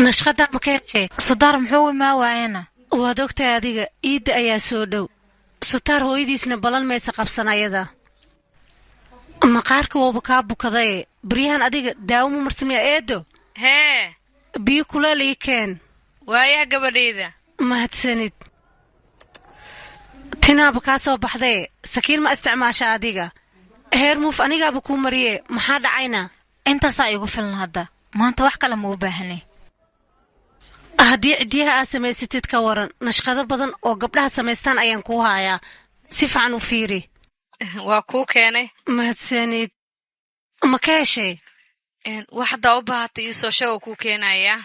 Nashqada ma ka heshay? Sudaar muxuu imaa waayana? Waad ogtahay adiga, iidda ayaa soo dhow. Sutaar hooyadiisna ballan maysa qabsan ayada. Maqaarka wauba kaa bukadaye baryahan. Adiga daawo ma marsamaya, eedo? Hee. Biyo kuleel ii keen. Waayaha, gabadhayda. Mahadsanid. Tinaaba kaa soo baxdaye, sakiin ma isticmaasha adiga? Heer muuf anigaaba kuu mariye, maxaa dhacayna? Intaasaa igu filan hadda, maanta wax kale ma u baahani. Haddii ciddiyaha aad samaysatid ka waran? Nashqado badan oo gabdhaha samaystaan ayaan kuu haayaa, si fiican u fiiri. Waa kuu keenay. Mahadsanid. Ma ka heshay? Wax haddaa u baahatay iisoo sheeg oo kuu keenayaa.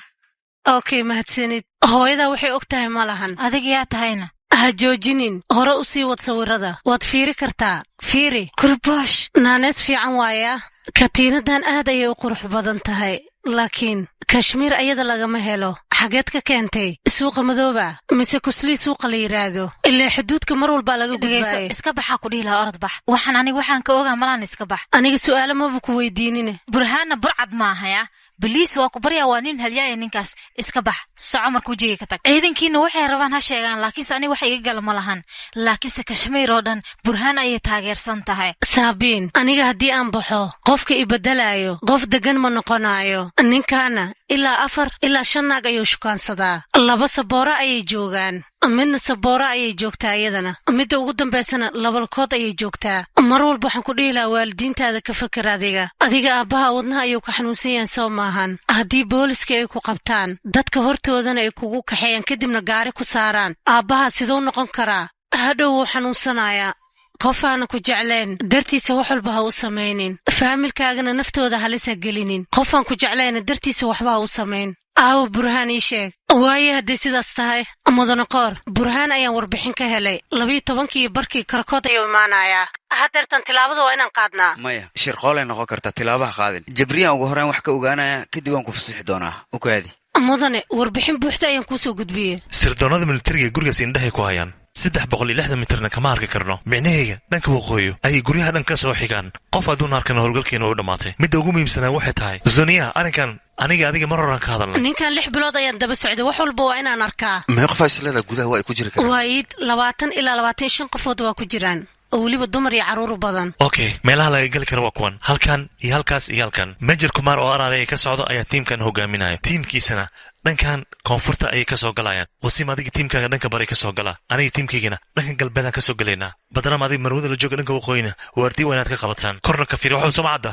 Okay, mahadsanid. Hooyadaa waxay og tahay ma lahan. Adiga yaa tahayna? Ha joojinin, hore u sii wad sawirada, waad fiiri kartaa, fiiri. Kurboosh. Naanees fiican waayaa. Katiinadan aad ayay u qurux badan tahay, laakiin Kashmiir ayada lagama helo. Xageed ka keentay? Suuqa madooba mise kuslii suuqa la yidhaahdo? Ilaa xuduudka mar walbaa laga Dhegayso. gudbaaye. Iska baxaa ku dhihi lahaa, orod bax. Waxaan aniga waxaan ka ogaa malaan, iska bax. Aniga su'aalo maba ku weydiinine. Burhaanna burcad maahaya, baliis waa ku baryaa, waa nin halyaaya ninkaas. Iska bax, soco, markuu jiga ka tag. Ciidankiina waxay rabaan ha sheegaan, laakiinse aniga wax iga gala ma lahan. Laakiinse Kashmiir oo dhan Burhaan ayay taageersan tahay. Saabiin, aniga haddii aan baxo, qofka i beddelaayo qof deggan ma noqonaayo. Ninkaana ilaa afar ilaa shan naag ayuu shukaansadaa. Laba Sabooro ayay joogaan, midna Sabooro ayay joogtaa iyadana, midda ugu dambaysana Labalkood ayay joogtaa. Mar walba waxaan ku dhihi lahaa, waalidiintaada ka fakar. Adiga aabbaha wadnaha ayuu ka xanuunsan yahan, soo maahan? Haddii booliska ay ku qabtaan, dadka hortoodana ay kugu kaxeeyaan, kadibna gaari ku saaraan, aabbaha siduu noqon karaa? Hadhow wuu xanuunsanayaa. Qofaana ku jecleen dartiisa wax walba ha u samaynin, faamilkaagana naftooda halis ha gelinin. Qofaan ku jeclayna dartiisa waxba ha u samayn. Aawo Burhaan? Ii sheeg. Waaye, hadday sidaas tahay, mudane qoor, Burhaan ayaan warbixin ka helay. 12:30 Karakood ayuu imaanayaa. Hadeertan tilaabada waa inaan qaadnaa. Maya, shirqoolay noqon kartaa. Tilaabaha qaadin. Jabriyaan ugu horreyn wax ka ogaanaya, kadib waan ku fasixi doonaa. U kaadi. Mudane, warbixin buuxda ayaan kuusoo gudbiyey. Sirdoonnada militariga gurigaas indhahay ku hayaan, 360 mitirna kama arki karno. Micnahayga, dhanka waqooyi ayay guryaha dhan ka soo xigaan. Qof adduun arkana howlgalkeena u dhammaatay. Midda ugu muhiimsanaa waxay tahay, Zoniya, arrinkan aniga adiga mar horaan ka hadalnay. Ninkan 6 bilood ayaan daba socday, wax walba waa inaan arkaa. Mee qofaa isleedaa gudaha waa ay ku jiri karaan? Waa iid, 20 ilaa 25 qofood waa ku jiraan, oo weliba dumar iyo carruur badan. Okay, meelaha laga geli karo waa kuwan: halkan iyo halkaas iyo halkan. Major Kumaar oo araaraya ka socdo ayaa tiimkan hogaaminaya, tiimkiisana dhankan koonfurta ayay ka soo galayaan. Wasiim, adiga tiimkaaga dhanka bari ka soo gala, aniga tiimkaygana dhanka galbeedaan ka soo gelaynaa. Badram, adiga marwada la jooga dhanka waqooyina waardiya waa inaad ka qabataan. Korna ka fiiri waxba, soo ma cadda?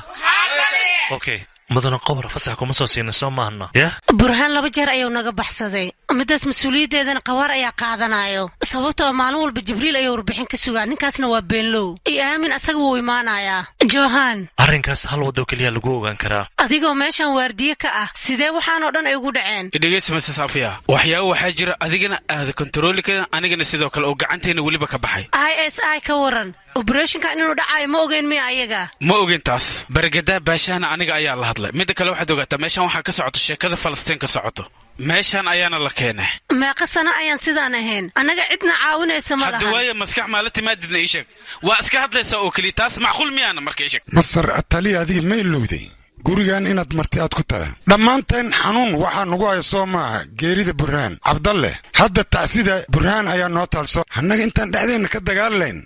Okay, mudane Qobra, fasax kuma soo siina, soo maahna yah? Burhaan laba jeer ayuu naga baxsaday. Middaas mas-uuliyaddeedana Qawaar ayaa qaadanayo, sababtoo maalin walba Jibriil ayuu warbixin ka sugaa. Ninkaasna waa beenlow. I aamin, asaga wuu imaanayaa, Johan. Arrinkaas hal waddo keliya lagu ogaan karaa. Adigoo meeshan waardiye ka ah, sidee waxaanoo dhan ay ugu dhaceen? Dhegeysa, Mrs Afiya, waxyaaba waxaa jira adigana aada kontarooli karin, anigana sidoo kale, oo gacanteena weliba ka baxay. ISI ka waran? Operation-ka inuu dhacayo ma ogeyn miya ayaga? Ma ogin taas. Baragadaa baashahana aniga ayaa la hadlay. Midda kale, waxaad ogaataa meeshan waxaa ka socoto sheekada Falastiin ka socoto, meeshan ayaana la keenay. Meeqa sano ayaan sidaan ahayn annaga? Cidna caawinaysa ma Hadda lahan. Waayo, maskax maala timaadidna ii sheeg. Waa iska hadlaysaa oo keliya, taas macquul miyaana marka? Ii sheeg. Masar taliya, adiga ma ilowday gurigan inaad marti aad ku tahay? Dhammaanteen xanuun waxaa nagu haya, soo maaha, geerida Burhaan Cabdalle? Hadda tacsida Burhaan ayaa noo taalso. Annaga intaan dhexdeenna ka dagaalayn,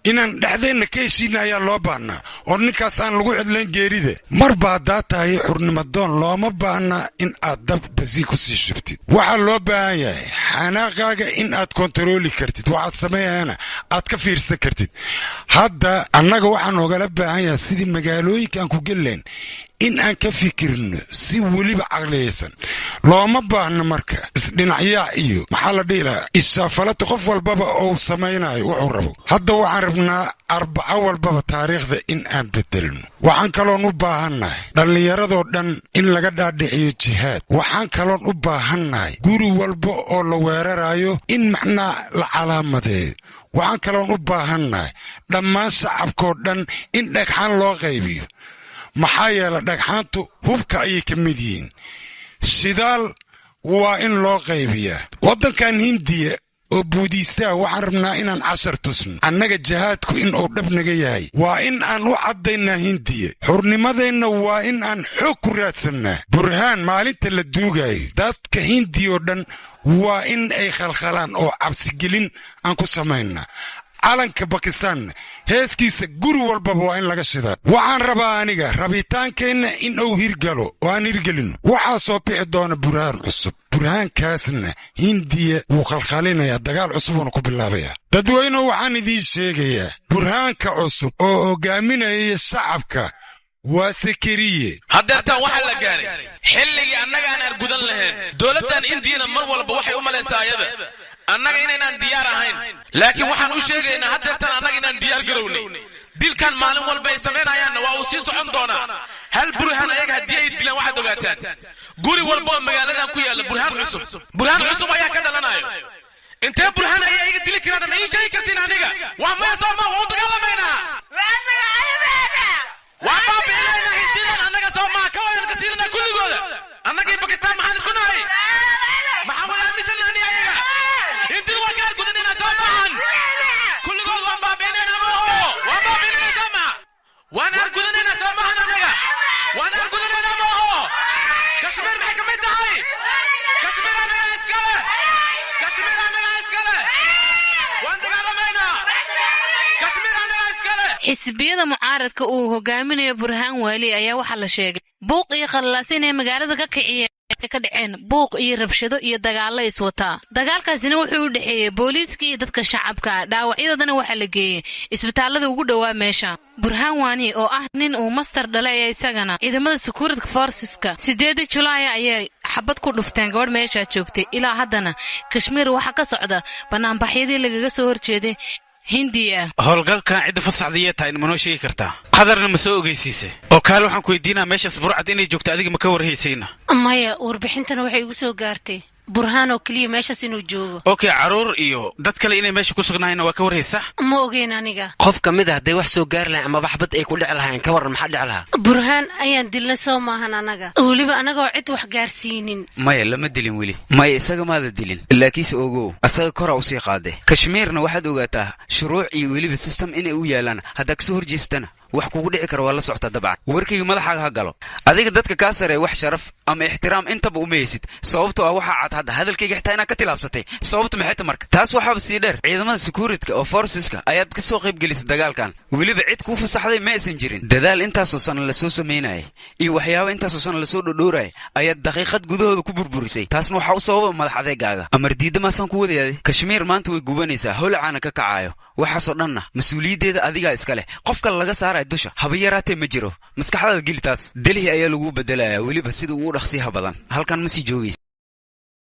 inaan dhexdeenna ka heshiinna ayaa loo baahnaa, oo ninkaas aan lagu cidlayn geerida. Marba haddaa tahay xurnimadoon, looma baahna in aad dab basiin ku sii shubtid. Waxaa loo baahan yahay xanaaqaaga in aad kontarooli kartid, waxaad sameeyana aad ka fiirsan kartid. Hadda annaga waxaa noogala baahan yahay sidii magaalooyinka aan ku gelilayn in aan ka fikirno si weliba caqliyaysan. Looma baahno marka isdhinacyaac iyo, maxaa la dhihi lahaa, ishaafalata qof walbaba uu samaynayo wuxuu rabo. Hadda waxaan rabnaa Arbaco walbaba taariikhda in aan bedelno. Waxaan kaloon u baahannahay dhallinyaradoo dhan in laga dhaadhiciyo jihaad. Waxaan kaloon u baahannahay guri walba oo la weerarayo in macnaa la calaamadeeyo. Waxaan kaloon u baahannahay dhammaan shacabkoo dhan in dhagxaan loo qaybiyo, maxaa yeele dhagxaantu hubka ayay ka mid yihiin. Shidaal waa in loo qaybiyaa waddankan Hindiya. Oo buudiistaa waxaan rabnaa inaan cashar tusno. Annaga jihaadku in uu dhab naga yahay waa in aan u caddaynaa Hindiya. Xurnimadeenna waa in aan xoog ku raadsannaa. Burhaan maalinta la duugaayo dadka Hindiya oo dhan waa in ay khalkhalaan oo cabsigelin aan ku samaynaa. Calanka Bakistaanna heeskiisa guri walbaba waa in laga shidaa. Waxaan rabaa aniga rabitaankeenna in uu hirgalo oo aan hirgelinno. Waxaa soo bixi doona burhaan cusub. Burhaankaasna Hindiya wuu khalkhalinayaa, dagaal cusubuuna ku bilaabayaa. Dadweynuhu, waxaan idiin sheegayaa burhaanka cusub oo hogaaminaya shacabka waa Sakariye. Haddeertaan waxaa la gaaray xilligii annaga aan argudan lahayn. Dowladdan Indiyana mar walba waxay u malaysaa ayada annaga inaynaan diyaar ahayn, laakiin waxaan u sheegaynaa haddeertaan annaga inaan diyaar garownay. Dilkan maalin walba ay samaynayaanna waa uu sii socon doonaa. Hal Burhaan ayaga haddii ay dilaan, waxaad ogaataan guri walba oo magaaladan ku yaalla burhaan cusub, burhaan cusub ayaa ka dhalanayo. Intee burhaan ayay iga dili karaan, ma ii sheegi kartiin aniga? Waa maya, soo ma? Waa u dagaalamaynaa, waan baabi'inaynaa Hindidan annaga, soo maa? Ka wayan ka siinanaa kulligooda. Annagii Bakistaan maxaan isku nahay? Maxaan wada aaminsanahay ayaga? Hindida waan ka argudanaynaa, soo maahan? Kulligood waan baabi'inaynaa, maaho? Waan baabi'inaynaa, soo maa? Waan argudanaynaa, soo maahan? Annaga waan argudanaynaa, maaho? Kashmiir maxay ka mid tahay? Kashmiir annaga iskale, Kashmiir annaga iskale. Waan dagaalamaynaa, Kashmiir annaga iskale. Xisbiyada mucaaradka uu hogaaminayo Burhaan Waali ayaa waxaa la sheegay buuq iyo qallaas inay magaalada ka kiciyeen, ka dhaceen buuq iyo rabshado iyo dagaallo iswataa. Dagaalkaasina wuxuu u dhexeeyey booliiska iyo dadka shacabka. Dhaawacyadoodana waxaa la geeyey isbitaallada ugu dhowaa meesha. Burhaan Waani oo ah nin uu master dhalay ayaa isagana ciidamada security forceska 8 Julaay ayay xabad ku dhufteen gabadh meeshaa joogtay. Ilaa haddana Kashmiir waxaa ka socda banaanbaxyadii lagaga soo horjeeday Hindiya. Howlgalkan cidda fasaxdaiya tahay ma noo sheegi kartaa? Qadarna ma soo ogeysiisay? Oo kaale, waxaan ku weydiinaa, meeshaas burcad inay joogto adiga ma ka warhaysayna? Maya, warbixintana waxay igu soo gaartay Burhaan oo keliya meeshaas inuu joogo. Okay, carruur iyo dad kale inay meesha ku sugnaayna waa ka warhaysa? Ma ogeyn aniga. Qof ka mid a hadday wax soo gaari lahayn amaba xabad ay ku dhici lahayn, ka warran, maxaa dhici lahaa? Burhaan ayaan dilna, soo maahan? Anaga weliba anagoo cid wax gaarsiinin. Maya, lama dilin weli. Maya, isaga maada dilin, laakiinse ogow, asaga koraa usii qaade. Kashmiirna waxaad ogaataa shuruuc iyo weliba system inay u yaalaan. Haddaa kasoo horjeestana wax kugu dhici kara waa la soctaa dabcan. Warkayga madaxaaga ha galo. Adiga dadka kaa saree wax sharaf ama ixtiraam intaba uma haysid, sababtoo ah waxaa cad hadda hadalkayga xitaa inaad ka tilaabsatay. Sababta maxay ta? Marka taas waxaaba sii dheer, ciidamada securityka oo forceska ayaad ka soo qayb gelisay dagaalkan. Weliba cid kuu fasaxday ma aysan jirin. Dadaal intaasoo sana lasoo samaynayay iyo waxyaaba intaasoo sana lasoo dhodhoorayay ayaad daqiiqad gudahooda ku burburisay. Taasna waxaa u sababa madax adeegaaga. Amar diidda maasaan ku wadayaaday. Kashmiir maanta way gubanaysaa, holacaana ka kacaayo. Waxaasoo dhanna mas-uuliyaddeeda adigaa iska leh. Qof kale laga saaraya dusha haba yaraatee ma jiro. Maskaxdaada geli taas. Delhi ayaa lagu bedelayaa, weliba sida ugu dhaqsiyaha badan. Halkan ma sii joogaysa.